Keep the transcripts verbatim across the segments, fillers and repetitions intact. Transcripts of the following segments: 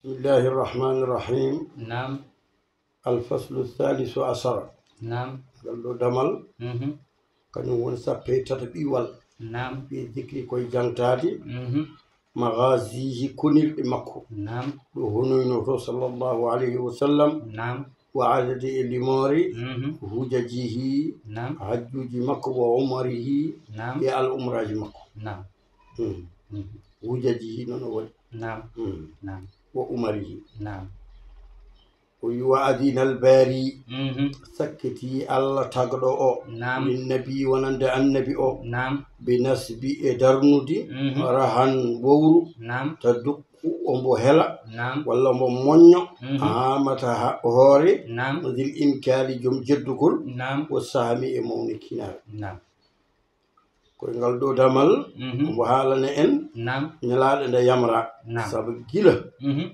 بسم الله الرحمن الرحيم. Naam. الفصل الثالث عشر. Naam. Ngal ɗo damal, Mhm. kañum woni sappo e tata ɓiwal. Naam. Fi dikri koye jangtaade. Mhm. Maghazihi konirɗe makko. Naam. Ɗo honoynoto sallallahu alayhi wa sallam. Naam. Wa adadi e limoore. Mhm. Hujajihi. Naam. Hajjuji makko wa umarihi. Naam. E al umraji makko. Naam. Hmm. Mhm. Hujajihi noon o waɗi. Naam. Hmm. Naam. Wa umarihi. Naam. O wi wa adina al bari. Mhm. Sakkiti Allah tagɗo o. Naam. Lin nabi wonande annabi o. Naam. Bi nasbi e darnude. Mhm. Rahan wowru. Naam. Ta dukku ombo hela. Naam. Walla ombo moñño. Mhm. Amata ha-, hoore. Naam. Dil inkali joom jeddugol. Naam. O sahami e mawne kinaare. Naam. Koye ngal ɗo damal. Mhm. Ombo haalana en. Naam. Nelaaɗo nde yamra. Naam. Sabu gila. Mhm.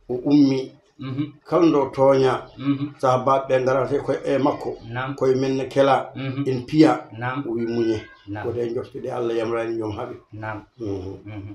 O ummi. Mhm. Kala ndo tooña. Mhm. Sahabaaɓe ɓe ngarata ko e makko. Naam. Koye men ne kela. Mhm. En piya. Naam. O wi muñe. Naam. Ko ɗe njofte ɗe Allah yamrani joom haɓe. Naam. Mhm. Mhm.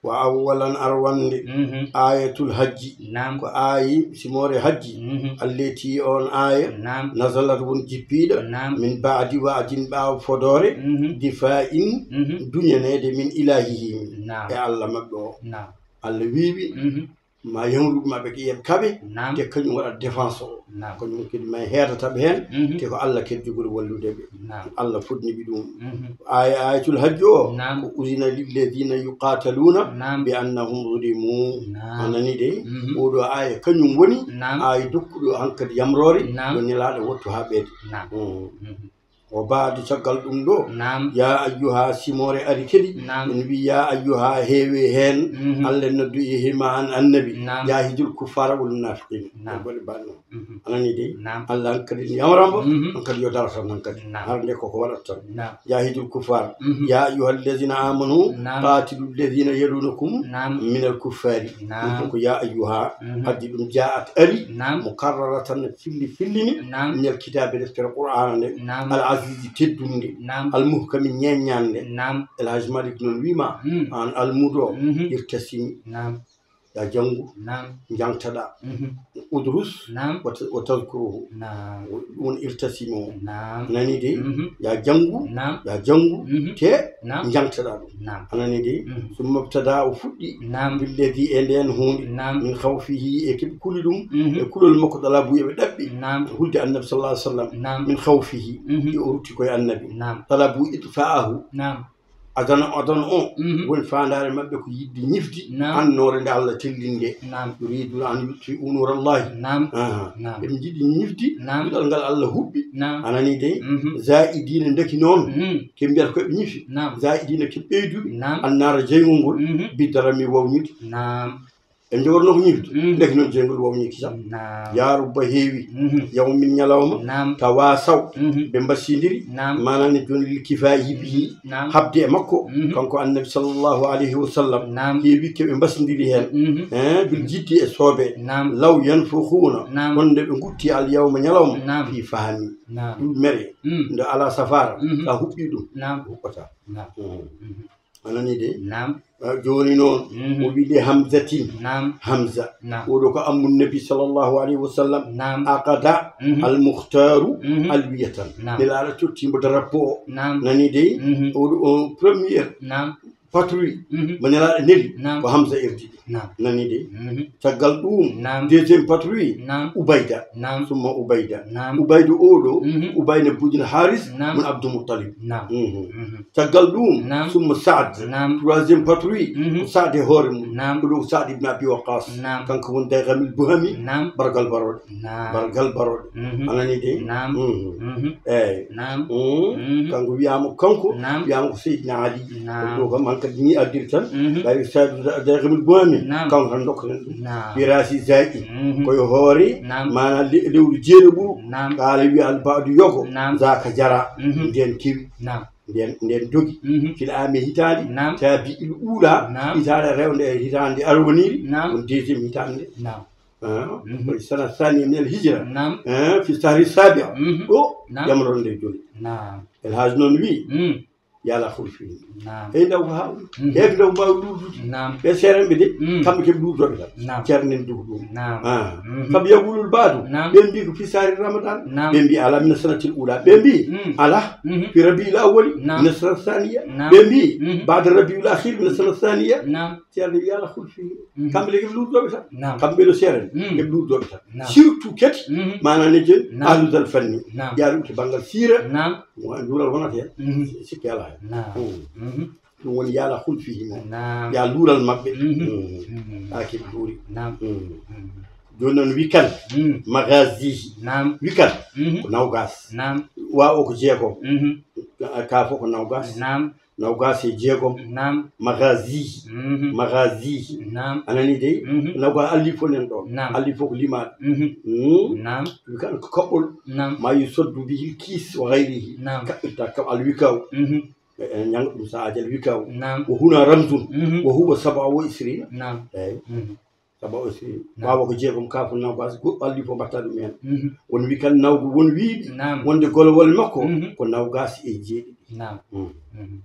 Wa awwalan arwande. Mhm. Ayatul hajji. Naam. Ko aayi simoore hajji. Mhm. Alleti on aaya. Naam. Nazalat won jippiiɗo. Naam. Min baadi waadin ɓaawo fodoore. Mhm. Difa in Mhm. duñaneede min ilahihi. Naam. E Allah maɓɓe o. Naam. Allah wiiɓe Mhm. ma yamruɓe maɓɓe ko yen kaɓe. Naam. Te kañum waɗat défense o. Naam. Kañum kadi ma heedataɓe heen. Mhm. Te ko Allah kadi jogori wallude ɓe. Naam. Allah fodni ɓe ɗum. Mhm. Aya ayatul hajji o. Naam. Ko uzina lilladina yuqataluna Naam. bi annahum zulimu. Naam. A nani de. Mhm. Oɗo aya kañum woni. Naam. Aya dokkuɗo hankadi yamrore. Naam. Yo nelaɗo wottu ha ɓeede. Naam. Mhm. Mhm. O baadi caggal ɗum ɗo. Naam. Ya ayyuha simoore ari kadi. Naam. En wi ya ayyuha heewe heen. Mhm. Allah noddu e hima an annabi. Naam. Jahidul kuffara wal munafiqin. Naam. Ko baɗno. Mhm. A nani de. Naam. Allah hankadi yamramo. Mhm. Hankadi yo darata hankadi. Naam. Har nde koko waɗat tan. Naam. Jahidul kuffar. Mhm. Ya ayyuha alladina amanu. Naam. Qatilu alladina yalunakum. Naam. Min al kuffari. Naam. Ko ya ayyuha. Mhm. Haddi ɗum jaat ari. Naam. Mukarraratan filli fillini. Naam. Min al kitabi deftere qur'ana nde. Naam. Al azizi teddunde. Naam. Al muhkami ñeññande. Naam. El Haj Malik noon wima. Mm. An almudo. Mhm. Irtasimi. Naam. Ya janngu. Naam. Jangtaɗa. Mhm. Udrus. Naam. Wata o tazkuruhu. Naam. Ɗum woni irtasimo. Naam. Nani de. Mhm. Ya janngu. Naam. Ya janngu. Mhm. Te. Naam. Jangtaɗa ɗum. Naam. A nani de. Mhm. Summa btada o fuɗɗi. Naam. Billadi e nden hunde. Naam. Min khawfihi e keɓi kuli ɗum. Mhm. E kulol makko ɗalabu eɓe ɗaɓɓi. Naam. Hulde annabi sallallahu alaihi wasallam. Naam. Min khawfihi. Mhm. E o rutti koye annabi. Naam. Talabu itfa'ahu. Naam. Adana, adana on. Mhm. Woni faandaare maɓɓe ko yiɗde ñifde. Naam. Annoore nde Allah tellinde. Naam. Yuriduna an yutfi'u nurallahi. Naam. Aha. Naam. Ɓe jiɗi ñifde. Naam. Duɗal ngal Allah huɓɓi. Naam. A nani de. Mhm. Zaidina ndaki noon. Mhm. Ke mbiyata koɓe ñifi. Naam. Zaidina ke ɓeyduɓe. Naam. Annaara jeyngol ngol. Mhm. Biddarami wawñude. Naam. Ɓe jogorno ko ñifde. Mhm. Ndaki noon jeyngol wawñi kisam. Naam. Ya rubba heewi. Mhm. Yawmin ñalawma. Naam. Tawasaw. Mhm. Ɓe mbasindiri. Naam. Manani joni lil kifayi bihi. Naam. Habde e makko. Mhm. Kanko annabi sallallahu alayhi wa sallam. Naam. Heewi ke ɓe mbasindiri heen. Mhm. Eh, bil jiddi e soobe. Naam. Law yanfukhuna. Naam. Wonde ɓe gutti al yawma ñalawma. Naam. Fi fahami. Naam. Ɗum mere. Mm. Nde ala safara. Mhm. Sa huɓɓi ɗum. Naam. Huɓɓata. Naam. Mm. Mhm. A nani de. Naam. Ah, joni noon. Mhm. O wi li hamzatin. Naam. Hamza. Naam. Oɗo ko ammu nabi sallallahu alayhi wa sallam. Naam. Aqada. Mhm. Al mukhtaru. Mhm. Alwiyatan. Naam. Nelaɗo tottimo drapeau o. Naam. Nani de. Mhm. Oɗo on première. Naam. Patrouille. Mhm. Mo nelaɗo neli. Naam. Ko Hamza erdidi. Naam. Nani de. Mhm. Caggal ɗum. Naam. Deuxième patrouille. Naam. Ubayda. Naam. Summa Ubayda. Naam. Ubayda oɗo. Mhm. Ubayda bujin Haris. Naam. Mun Abdul Muttalib. Naam. Mhm. Mhm. Caggal ɗum. Naam. Summa Saad. Naam. Troisième patrouille. Mhm. Ko Saad e hoore mum. Naam. Ko ɗum ko Saad ibn Abi Waqas. Naam. Kanko woni Daygamil Buhami. Naam. Bargal baroɗe. Naam. Bargal baroɗe. Mhm. A nani de. Naam. Mhm. Mhm. Eyyi. Naam. Mhm. Mhm. Kanko wiyama ko kanko. Naam. Wiyama ko Seydina Ali. Naam. Ko ɗo kam hankadi ni addiri tan. Mhm. Ɓawi Saad Daygamil Buhami. Naam. Kanko tan dokkata ɗum. Naam. Firasi zaki. Mhm. Koye hoore. Naam. Mana le-, lewru jeeɗiɓuru. Naam. Kala wiya albadu yogo. Naam. Zaka jara. Mhm. Nden kewi. Naam. Nden, nden dogi. Mhm. Fil ami hitaande. Naam. Tabi il ula. Naam. Hitaande rewde e hitaande arwoniri. Naam. Won deuxième hitaande. Naam. Ah, mhm. Koye sana sani min al hijra. Naam. Eh, fi sahri sabi. Mhm. Ɗo. Naam. Yamron nde joli. Naam. El Haj noon wi. Mm. Yala khulfi. Naam. Ɓe ndaw ko haawi. Mhm. Ɓe ndaw mbaawi luurdude. Naam. Ɓe seerenɓe de, mhm, kamɓe keɓe luurdooɓe tan. Naam. Ceerno nen duhu ɗum. Naam. Ah. Mhm. Kam yagulul baadu. Naam. Ɓe mbi ko fi sahri Ramadan. Naam. Ɓe mbi ala min sanatil ula. Ɓe mbi, mhm, ala, mhm, fi rabiul awwali, naam, min sana thaniya. Naam. Ɓe mbi, mhm, baada rabiul akhir, min sana thaniya. Naam. Ceerno yala khulfi. Mhm. Kamɓe le keɓe luurdooɓe tan. Naam. Kamɓe no seeren, mhm, keɓe luurdooɓe tan. Naam. Surtout kadi, mhm, maanaam ne jen, naam, ahlu zal fanni. Naam. Jaaruɓe to banngal siira. Naam. Wa-, luural wonata heen. Mhm. Sikki alaa heen. Naam. Mm. Mhm. Ɗum woni yala khulfi hino. Naam. Ya luural maɓɓe. Mhm. Mm. Mhm. Haa keɓe luuri. Naam. Mm. Mhm. Jooni noon wi kan, mhm, magazihi. Naam. Wi kan, mhm, ko nawgas. Naam. Wa o ko jeegom. Mhm. Ka, ka fof ko nawgas. Naam. Nawgas e jeegom. Naam. Magazihi. Mhm. Magazihi. Naam. A nani de? Mhm. Nawgas alli fof nen ɗoon. Naam. Alli fof ko limaaɗo. Mhm. Mm. Naam. Wi kan ko kaɓɓol. Naam. Ma yusoddu bihil kiis wa gayrihi. Naam. Kaɓɓirta kaɓ alwikaw. Mhm. E, en ñanga ɗum sa ajal wikaw. Naam. Wa huna ramzun. Mhm. Wa huwa saba wa isrina. Naam. Eyi. Mhm. Saba aussi, naam, waawa ko jeegom, kaafo nawgas, goɗɗo alli fof mbatta ɗum heen. Mhm. Won wi kan nawgu, won wiiɓe, naam, wonde golowol makko, mhm, ko nawgas e jeeɗiɗi. Naam. Mm. Mhm.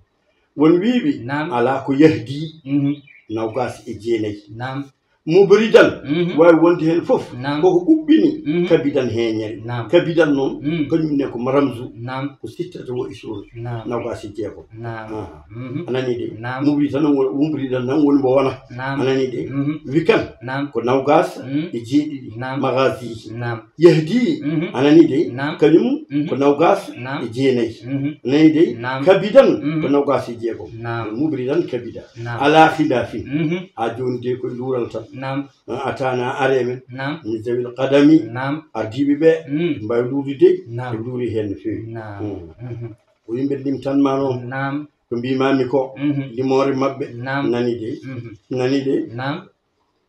Won wiiɓe, naam, alaa ko yahdi, mhm, nawgas e jeenayi. Naam. Mubridan, mhm, waawi wonde heen fof, naam, koko ɓuɓɓini, mhm, kabidan heeñere. Naam. Kabidan noon, mhm, kañum ne ko ramzu, naam, ko sittata wo isrun, naam, nawgas e jeegom. Naam. Ah. Mhm. A nani de? Naam. Mubri tan won-, mubri tan tan woni mbo wona. Naam. A nani de? Mhm. Wi kan, naam, ko nawgas, mhm, e jeeɗiɗi. Naam. Magaziji. Naam. Yahdi, mhm, a nani de? Naam. Kañum, mhm, ko nawgas, naam, e jeenayi. Mhm. A nani de? Naam. Kabidan, mhm, ko nawgas e jeegom. Naam. Mubri tan kabida. Naam. Ala khilafin. Mhm. Ha jooni de koye luural tan. Naam. Ah, atana are men. Naam. Min zawil qadami. Naam. Ardiiɓe ɓe, mm, ɓe mbaawi luurdude, naam, ɓe luuri heen no feewi. Naam. Mm. Mhm. Ko yimɓe limtan ma noon. Naam. Ko mbimami ko, mhm, limoore maɓɓe, naam, nani de. Mhm. Nani de. Naam.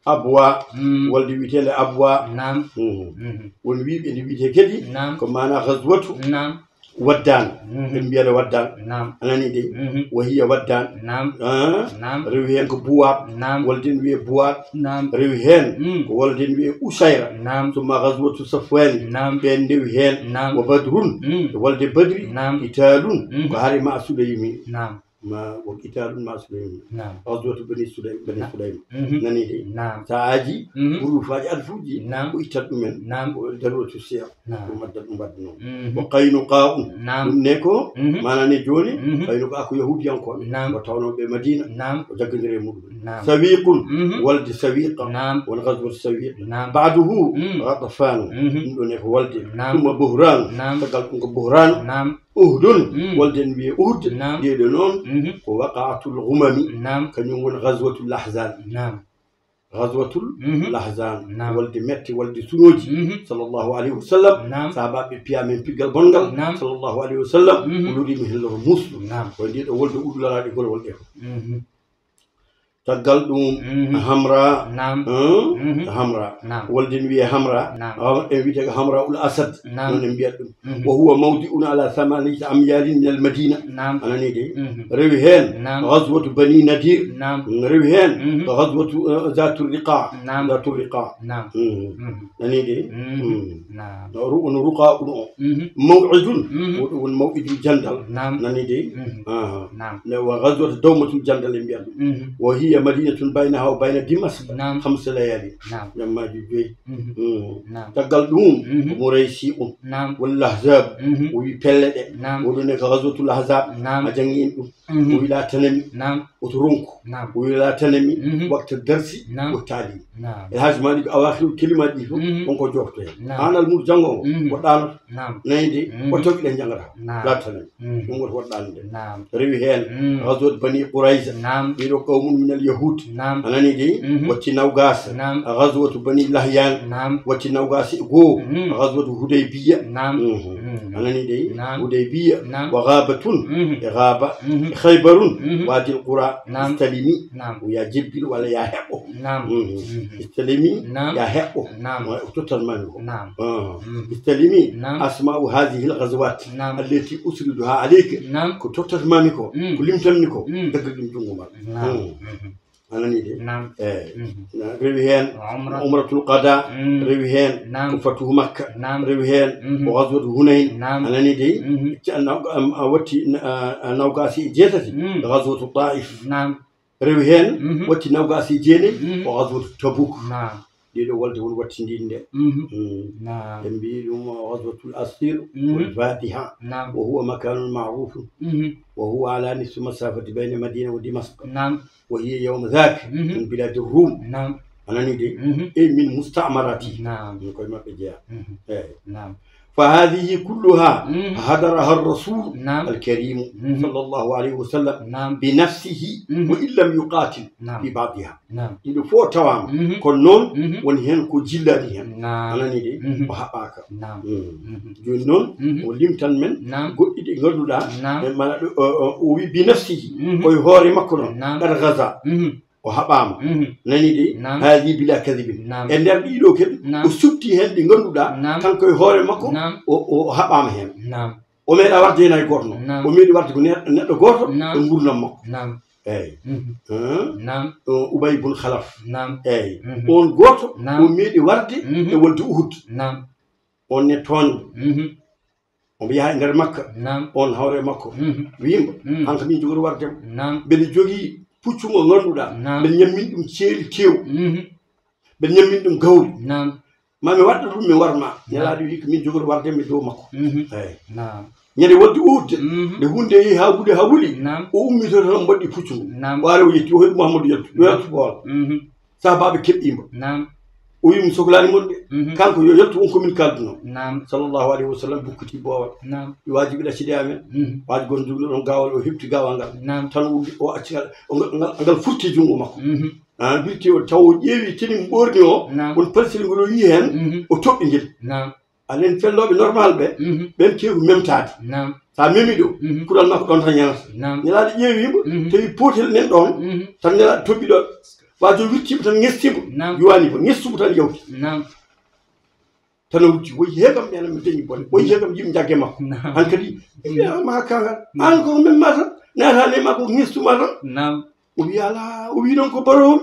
Abwa, mm, wolde wiyeteende Abwa. Naam. Mhm. Mhm. Won wiiɓe nde wiyetee kadi, naam, ko maana ghazwatu, naam, Waddaan. Mhm. Ɓe mbiyata Waddaan. Naam. A nani de? Mhm. Wa hiya Waddaan. Naam. Ah. Naam. Rewi heen ko Buwaat. Naam. Wolde ne wiyee Buwaat. Naam. Rewi heen, mm, ko wolde ne wiyee Usayra. Naam. Summa ghazwatu Safwaani. Naam. Ɓeen ndewi heen. Naam. Wa Badrun. Mm. E wolde Badri. Naam. Qitaalun. Mhm. Ko hare ma Sulaymi. Naam. Ma wa qitaalun ma Sulaymi. Naam. Ghazwatu Bani Sulaym, Bani, na-, Sulaym. Mhm. Nani de? Naam. Sa'aaji, mhm, huruufaaji alfuuji, naam, ko ittat ɗumen. Naam. Ko daruratu siyar. Naam. Ɗum adda ɗum wadde noon. Mhm. Ko Qaynuqaa'un. Naam. Ɗum ne ko, mhm, maana ne jooni, mhm, Qaynuqaa ko Yahuudiyankooɓe. Naam. Ko tawnooɓe Madiina. Naam. Ko jaggondire e muɗum. Naam. Sawiiqun, mhm, wolde Sawiiq. Naam. Won ghazwatu Sawiiq. Naam. Ba'duhu, mm, Ghatafaan. Mhm. Ɗum ɗo ne ko wolde. Naam. Summa Buhraan. Naam. Caggal ɗum ko Buhraan. Naam. Uhdun, mm, wolde ne wiyee Uhud. Naam. Ɗee ɗoo noon, mhm, ko Waqa'atul Ghumami. Naam. Kañum woni Ghazwatul Ahzaan. Naam. Ghazwatul, mhm, Lahzan. Naam. Wolde mette, wolde sunooji. Mhm. Sallallahu alayhi wa sallam. Naam. Sahabaaɓe piya men piggal bonngal. Naam. Sallallahu alayhi wa sallam. Mhm. O lorimi heen loro muusɗo. Naam. Ko e ndee ɗoo wolde uɗu loraaɗe golowol ɗe fof. Mhm. Caggal ɗum, mhm, Hamra. Naam. Hein? Mhm. Hamra. Naam. Wolde ne wiyee Hamra. Naam. Awa, en wiyetee ko Hamra ul Asad. Naam. Noon en mbiyata ɗum. Mhm. Wa huwa mawdi'un ala thamaniyati amyalin min al Madina. Naam. A nani de? Mhm. Rewi heen, naam, Ghazwatu Bani Nadir. Naam. Rewi heen, mhm, Ghazwatu, eh, Zatu Riqa. Naam. Zatu Riqa. Naam. Mhm. Mhm. Nani de? Mhm. Mhm. Naam. No ru-, no Ruqa ɗum o. Mhm. Maw'idun. Mhm. Wo ɗum woni maw'idul jandal. Naam. Nani de? Mhm. Aha. Naam. Ne wa Ghazwatu Dawmatul Jandal en mbiyata ɗum. Mhm. Wa hiya madinatun baynaha wa bayna Dimasq. Naam. Khamsa layali. Naam. Ñammaaji joyi. Mhm. Mm. Naam. Caggal ɗum, mhm, ko Muraysi'un. Naam. Wal Ahzab. Mhm. O wi pelle ɗe. Naam. Oɗo ne ko Ghazwatul Ahzab. Naam. A janngi en ɗum. Mhm. O wi la tanami. Naam. Oto ronku. Naam. O wi la tanami. Mhm. Wakta darsi. Naam. Wa taalim. Naam. El Hadj Malick, awakhirul kalimaat ɗi fof, mhm, on ko jofto heen. Naam. Aan almuudo janngo o, mhm, o ɗaanoto. Naam. Nani de, mhm, o togi ɗe njanngata. Naam. La tanami. Mm. Ɗum woni woɗɗaande nde. Naam. Rewi heen, mm, Ghazwat Bani Qurayza. Naam. Ɓee ɗoo qawmun min al Yahud. Naam. A nani de? Mhm. Watti nawgaas. Naam. Ghazwatu Bani Lahyan. Naam. Watti nawgaas e goo. Mm. Ghazwatu Hudaybiya. Naam. Mhm. Mm. A nani de? Naam. Hudaybiya. Naam. Wa ghabatun. Mhm. E ghaaba. Mhm. E Khaybarun. Mhm. Wadil Qura. Naam. Istalimi. Naam. O ya jebbil walla ya heɓɓo. Naam. Mhm. Mhm. Istalimi, naam, ya heɓɓo. Naam. Wa o tottal mami ko. Naam. Ah. Mhm. Istalimi, naam, asma'u hadhihi al-ghazawat, naam, allati usriduha alayka. Naam. Ko tottat mami ko, mm, ko limtanmi ko, mm, daggal ɗum junngo ma. Naam. Mm. Mhm. A nanii de? Naam. Eey. Mhm. Na-, rewi heen Umra. Umratul Qada, Mm. rewi heen Naam. ko Fatuhu Makka, Naam. rewi heen Mhm. ko Ghazwatu Hunayn. Naam. A nanii de? Mhm. Ca-, na-, am, a watti na-, a, a nawgaasi e jeetati, Mm. Ghazwatu Taif. Naam. Rewi heen Mhm. watti nawgaasi e jeenayi, Mhm. ko Ghazwatu Tabuk. Naam. Ɗiɗo wolde won wattindinde. Mhm. Mm. Naam. Ɓe mbiyi ɗum Ghazwatul Asir Mhm. wal Fatiha. Naam. Wa huwa makanun ma'rufun. Mhm. Wa huwa ala nisfi masafati bayna Madina wa Dimasq. Naam. Wa hiya yawma dhak Mhm. min biladi Rum. Naam. A nanii de? Mhm. E min musta'marati. Naam. Min koye maɓɓe jeyaa. Mhm. Eey. Naam. Fa hadhihi kulluha Mhm. hadaraha ar-rasul Naam. al-karim Mhm. sallallahu alayhi wa sallam Naam. bi nafsihi Mhm. wa in lam yuqatil Naam. fi ba'diha. Naam. Ɗiɗo fof tawaama. Mhm. Kono noon Mhm. woni heen ko jillaani heen. Naam. A nanii de? Mhm. O haɓaaka. Naam. Mm. Mhm. Jooni noon Mhm. o limtan men Naam. goɗɗi ɗi ngannduɗaa Naam. en mana ɗo, o, o, o wi bi nafsihi Mhm. koye hoore makko noon. Naam. Qad ghaza. Mhm. O haɓaama. Mhm. Nanii de? Naam. Haadi bila kadibin. Naam. E nder ɗiɗo kadi Naam. o suɓti heen ɗi ngannduɗaa Naam. kanko e hoore makko Naam. o, o, o haɓaama heen. Naam. O meeɗa warde heen hay gooto noon. Naam. O meeɗi warde ko ne-, neɗɗo gooto Naam. e nguurndam makko. Naam. Eey. Mhm. Hum? Naam. O Ubay bun Khalaf. Naam. Eey. Mhm. On gooto Naam. o meeɗi warde Mhm. e wolde Uhud. Naam. On ne toon. Mhm. Omo yaha e nder Makka. Naam. On hawra e makko. Mhm. Wiimba, Mhm. hanka min jogori warde mo. Naam. Mbeɗa jogii puccu ngo ngannduɗaa. Naam. Mbeɗa ñammin ɗum ceeli tew. Mhm. Mbeɗa ñammin ɗum gawri. Naam. Ma mi waɗɗo ɗum mi warma. Naam. Nelaaɗo wi ko min jogori warde mi dow makko. Mhm. Eey. Naam. Ñande wolde Uhud de, Mhm. nde huunde yehi haa wuli, haa wuli, Naam. o ummitoto tan mbaɗi puccu ngu. Naam. O ari o yetti, o heɓi Muhammadu yettu, yo yettu bool. Mhm. Sahabaaɓe keɓɓiima. Naam. O wi mo soklaani mon de. Mhm. Kanko yo yettu, on ko min kaalduno. Naam. Sallallahu alayhi wa sallam bukkiti boowal. Naam. Waajibi ɗaccide amen. Mhm. Waaji gon jogino ɗon gaawal, o heɓti gaawal ngal. Naam. Tan o, o acci ngal, o ngal, ngal, ngal furti junngo makko. Mhm. Ah, wirti o, taw o ƴeewi tenin ɓoorni o, Naam. won palsel ngol o yii heen, Mhm. o toɓɓi ngel. Naam. Alen fellooɓe normal ɓe, Mhm. ɓen keewi memtaade. Naam. So a memi ɗo, Mhm. kural makko ɗon tan yanata. Naam. Nelaaɗo ƴeewi mo, Mhm. tawi pootel nen ɗon, Mhm. tan Nelaaɗo toɓɓi ɗon. Waajo wirti mo tan ŋesti mo, Naam. yuwani mo, ŋestu mo tan yawti. Naam. Tan o rutti, woyi heegam ɓe ana mi dañi bone, woyi heegam yimɓe njagge makko. Naam. Hankadi, Mhm. ɓe ma kangal, Naam. an ko memma tan, naata ne ma ko ŋestu ma tan. Naam. O wi alaa, o wi noon ko baroom,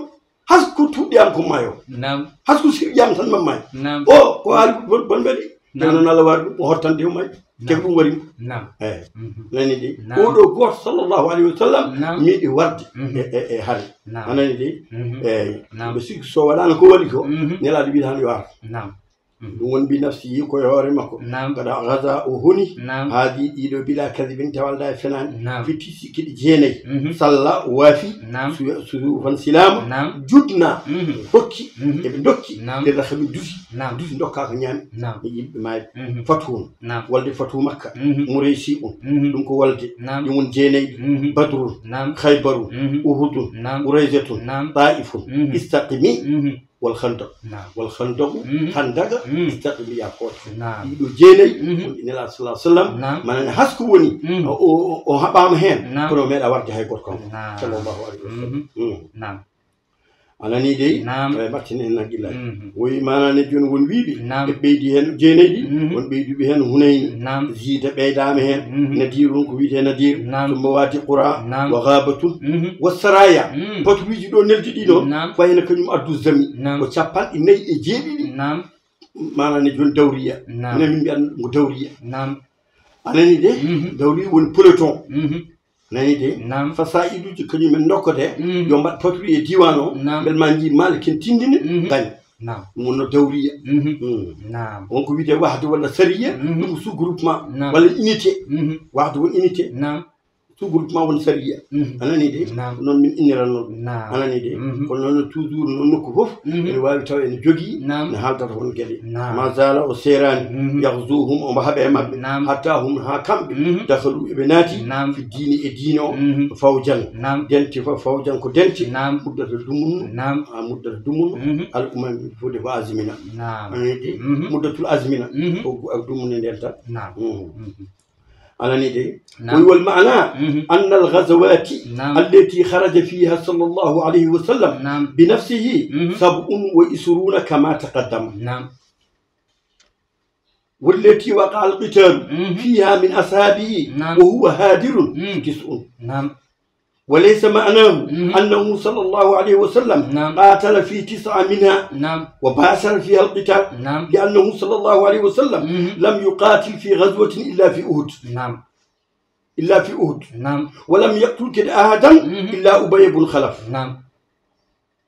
has ko tuuɗi am ko mayo. Naam. Has ko sirƴi am tan ma mayo. Naam. O, ko haali bon, bon mbaɗi. Naam. Kono noon Allah waɗi ɗum, o hottande o mayo. Naam. Teg ɗum waɗi mo. Naam. Eey. Mhm. Nani de. Naam. Oɗo gooto sallallahu alayhi wa sallam Naam. meeɗi warde Mhm. e, e, e hare. Naam. A nani de? Mhm. Eey. Naam. Mbe sikki so waɗaano ko waɗi ko, Mhm. Nelaaɗo wiɗa hano yo ar. Naam. Mhm. Ɗum woni bi nafsihi ko e hoore makko. Naam. Kada gaza o honi. Naam. Haadi ɗiɗo bila kadibin tawa aldaa e fenaande. Naam. Fitti sikkiɗe jeenayi. Mhm. Salla o waafi. Naam. Su-, suyufan silaama. Naam. Jutna. Mhm. Hokki. Mhm. Eɓe ndokki. Naam. Ɓe raha ɓe dusi. Naam. Dusi ndokka ko ñaami. Naam. E yimɓe maayɓe. Mhm. Fatuhun. Naam. Walde fatu Makka. Mhm. Muraysi un. Mhm. Ɗum ko walde. Naam. Ɗum won jeenayɗi. Mhm. Badrun. Naam. Khaybarun. Mhm. Uhudun. Naam. Qurayzatun. Naam. Taifun. Mhm. Istaqimi. Mhm. Wal khandaq. Naam. Wal khandaqu. Mhm. Khandaqa. Mhm. Istaqimi ya koot. Naam. Ɗiɗo jeenayi. Mhm. Won ɗi Nelaaɗo sallallahu alaihi wasallam. Naam. Manani hasku woni. Mhm. O, o, o haɓaama heen. Naam. Kono o meeɗa warde hay gooto kanko. Naam. Sallallahu alaihi wasallam. Mhm. Mhm. Naam. A nanii dey? Naam. Eɓe mbattini heen naggillaji. Mhm. Woyi maanaa ne jooni won wiiɓe. Naam. Ɓe ɓeydi heen jeenayɗi, Mhm. won ɓeyduɓe heen Hunayni. Naam. Ziida ɓeydaama heen. Mhm. Nadiirun ko wiyetee Nadiir. Naam. Summa waati Qura. Naam. Wa Gaabatun. Mhm. Wa Saraya. Mhm. Patruuji ɗo neldi ɗi ɗo. Naam. Fayna kañum addu zami. Naam. Ko capanɗe nayi e jeeɗiɗi. Naam. Maanaa ne jooni dawriya. Naam. Minen min mbiyan ɗum ko dawriya. Naam. A nanii de? Mhm. Dawriya woni peloton. Mhm. Nani de? Naam. Fasaiduji kañum en ndokkete, Mm. yo mbaɗ patrouille e diiwaan o, Naam. mbele ma njii maale ken tinndini, Mhm. gañ. Naam. Ɗum wonno dawriya. Mhm. Mm. Naam. Won ko wiyetee wahdu walla sariya, Mhm. ɗum ko sous-groupement Naam. walla unité. Mhm. Wahdu won unité, Naam. Sous-groupement won sariya. Mhm. A nani de? Naam. Ko noon min inniranno ɗum. Naam. A nani de? Mhm. Kono noon toujours noon nokku fof, Mhm. ene waawi taw ene jogii, Naam. ne haaldata won geɗe. Naam. Ma zala o seeraani, Mhm. yahzuhum omo haɓa e maɓɓe, Naam. hatta hum haa kamɓe, Mhm. dakhalu eɓe naati, Naam. fi diini e diine o, Mhm. fawjan. Naam. Denti fof fawjan ko denti, Naam. muddata dumunnu, Naam. haa muddata dumunnu, Mhm. al umami fode ko azmina. Naam. A nani de? Mhm. Muddatul azmina, Mhm. ko gu-, ak dumunne nden tan. Naam. Mhm. Mhm. A nani de? Naam. Oy wal maana, Mhm. anna al ghazawati Naam. allati kharaja fiha sallallahu alayhi wa sallam Naam. bi nafsihi Mhm. sab'un wa ishruna kama taqaddam. Naam. Wallati waqa al qital Mhm. fiha min ashabihi Naam. wa huwa hadirun Mhm. tis'un. Naam. وليس معناه أنه صلى الله عليه وسلم نعم. قاتل في تسعة منها نعم. وباشر فيها القتال نعم. لأنه صلى الله عليه وسلم مم. لم يقاتل في غزوة إلا في أحد نعم. إلا في أحد نعم. ولم يقتل كده أحدا مم. إلا أبي بن خلف نعم.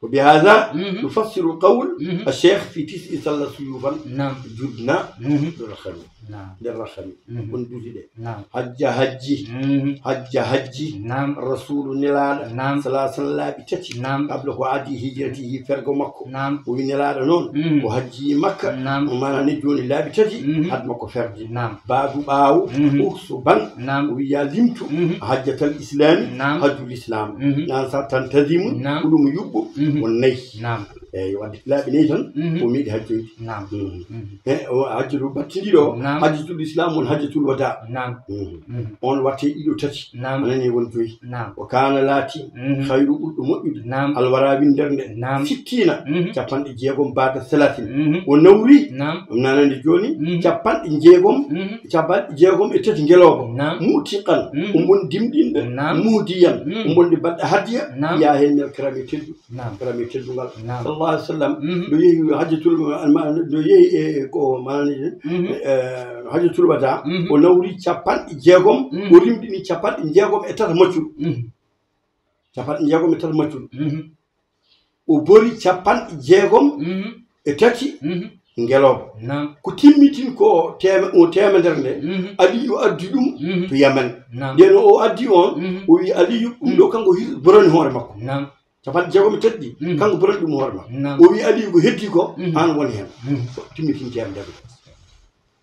وبهذا مم. يفسر قول مم. الشيخ في تسع سل سيوفا نعم. جدنا مم. للرخم نعم. للرخم مم. كن دوزي نعم. حج حجي مم. حج حجي نعم. رسول نلال نعم. ثلاثا لا بتتي نعم. قبل وعد هجرته فرق مكة نعم. وي نلال نون مم. وحجي مكة نعم. وما نجون لا بتتي مم. حد مكة فرد نعم. بعد باو مم. أخص بن نعم. ويا لمت مم. حجة الإسلام نعم. حج الإسلام مم. نعم. سا تنتظم نعم. كل يبو مم. والنيش نعم. Eyi, wadde laaɓi nayi tan, mhm. O meeɗi hajjoyde. Naam. Mhm. Mhm. E, o hajjatul battindiɗo o, naam. Hajjatul Islam won hajjatul wada. Naam. Mhm. Mhm. On watte ɗiɗo tati. Naam. Anani won joyi. Naam. O kaana laati, mhm. Khayru ɓurɗo moƴƴude. Naam. Alwara windere nde. Naam. Sittina, mhm. Capanɗe jeegom baada salatin. Mhm. O nawri, naam. Ɗum nanande jooni, mhm. Capanɗe jeegom, mhm. Capanɗe jeegom e tati ngelooba. Naam. Mutiqan, mhm. Ombon dimɗinɗe. Naam. Muhdiyan, mhm. Ombon ɗi baɗɗa hadiya. Naam. Yaa heen nel karami teddu. Naam. Karami teddungal. Naam. Sallallahu alaihi wasallam, mhm. No yehi hajjatul, no yehi e ko manani, mhm. Eh, hajjatul wada, mhm. O nawri capanɗe jeegom, mhm. O rimɗini capanɗe jeegom e tata maccuɗo. Mhm. Capanɗe jeegom e tata maccuɗo. Mhm. O bori capanɗe jeegom, mhm. E tati, mhm. Ngelooba. Naam. Ko timmitin ko teeme-, o teemedere nde, mhm. Aliyu addi ɗum, mhm. To Yaman. Naam. Nden o addi on, mhm. O wi Aliyu, ɗum ɗo, mhm. Kanko his-, borani hoore makko. Naam. Capanɗe jeegom e tati ɗi, mhm. Kanko borani ɗum hoore makko. Naam. O wi Aliyu ko heddi ko, mhm. Aan woni heen. Mhm. Ko timmitin teemedere nde.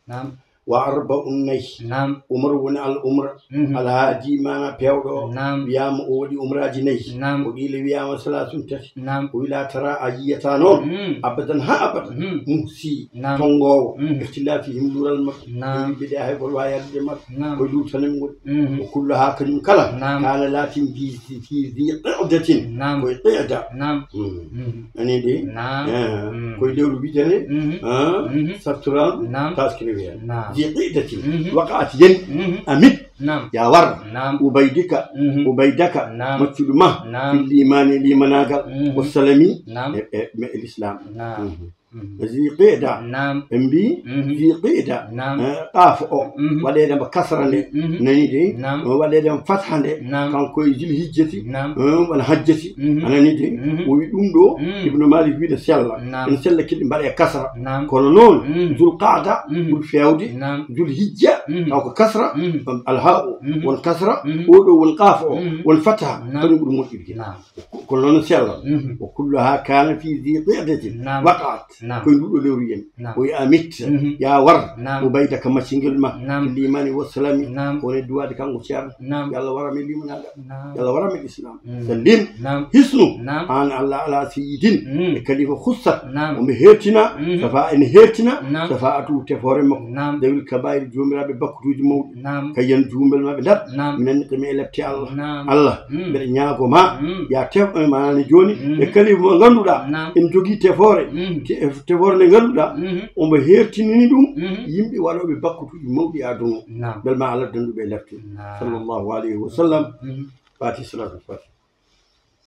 Naam. Wa arba'un nayi. Naam. Umar woni al umra. Mhm. Alhaadi maana peewɗo o. Naam. Wiyaama o waɗi umraaji nayi. Naam. O qiila wiyaama salaasun tati. Naam. O wi laa tara a yiyata noon. Mhm. Abadan haa abada. Mhm. Muhsi. Naam. Tonngoowo. Mhm. Ikhtilafihim luural maɓɓe. Naam. Ɓe ɓe hay goto waawi yaltude maɓɓe. Naam. Koye luutane ngol. Mhm. O kullu haa kañum kala. Naam. Kaana laatin bi fi zi qi'datin. Naam. Koye qi'da. Naam. Mhm. Mhm. Nani de? Naam. Eh, mhm. Koye lewru witere, mhm. Ah, mhm. Satturan, naam. Taskiri wiya. Naam. Zi qi'datin. Mhm. Waqa'at yen. Mhm. Amit. Naam. Ya war. Naam. Ubaydika. Mhm. Ubaydaka. Naam. Maccuɗo ma. Naam. Fil imani limanaagal. Mhm. Wa salami. Naam. E, e, e l'islam. Naam. Mhm. Mhm. Zi qi'da. Naam. Ɓe mbi, mhm. Zi qi'da. Naam. Eh, qaaf o. Mhm. Waɗeede mo kasra nde. Mhm. Nani de? Naam. O waɗeede mo fatha nde. Naam. Kanko e zil hijjati. Naam. Eh, wala hajjati. Mhm. A nani de? Mhm. O wi ɗum ɗo, mhm. Ibnu Malik wi ne sella. Naam. Ene sella kadi mbaɗe kasra. Naam. Kono noon, mhm. Zul qaada, mhm. Ɓuri feewde. Naam. Zul hijja, mhm. Taw ko kasra, mhm. Alhaa o, mhm. Won kasra, mhm. Oɗo won qaaf o, mhm. Won fatha, naam. Kañum ɓuri moƴƴude. Naam. Ko, ko noon sella. Mhm. Wa kulluha kana fi zi qi'datin. Naam. Waqa'at. Naam. Koye nduɗo lewru yen. Naam. O wi amit. Mhm. Ya war. Naam. Ubayda ka maccingel ma. Naam. Fil imani wa salami. Naam. Ko woni duwaade kanko ceerno. Naam. Yo Allah waran men limanaagal. Naam. Yo Allah waran men islam. Mm. Sallim. Naam. Hisnu. Naam. An Allah ala sayyidin. Mm. E kalifa khussat. Naam. Omo hertina. Mm. Safa ene hertina. Naam. Safa atu tefoore makko. Naam. Dawil kabair joomiraaɓe bakkutuuji mawɗi. Naam. Kayyan juumbel maɓɓe ndat. Naam. Minen ko mi e lepte Allah. Naam. Allah. Mm. Mbeɗa ñaago ma. Mm. Ya tef, eh, maanaam jooni. Mm. E kalifa mo ngannduɗaa. Naam. Ene jogii tefoore. Mm. Te-, tefoore nde ngannduɗaa. Mm. Omo hertinini ɗum. Mm. Yimɓe waɗooɓe bakkutuuji mawɗi aduna o. Naam. Bel ma Allah danduɓe e lepte. Naam. Sallallahu alayhi wa sallam. Mm. Fati salatul fati.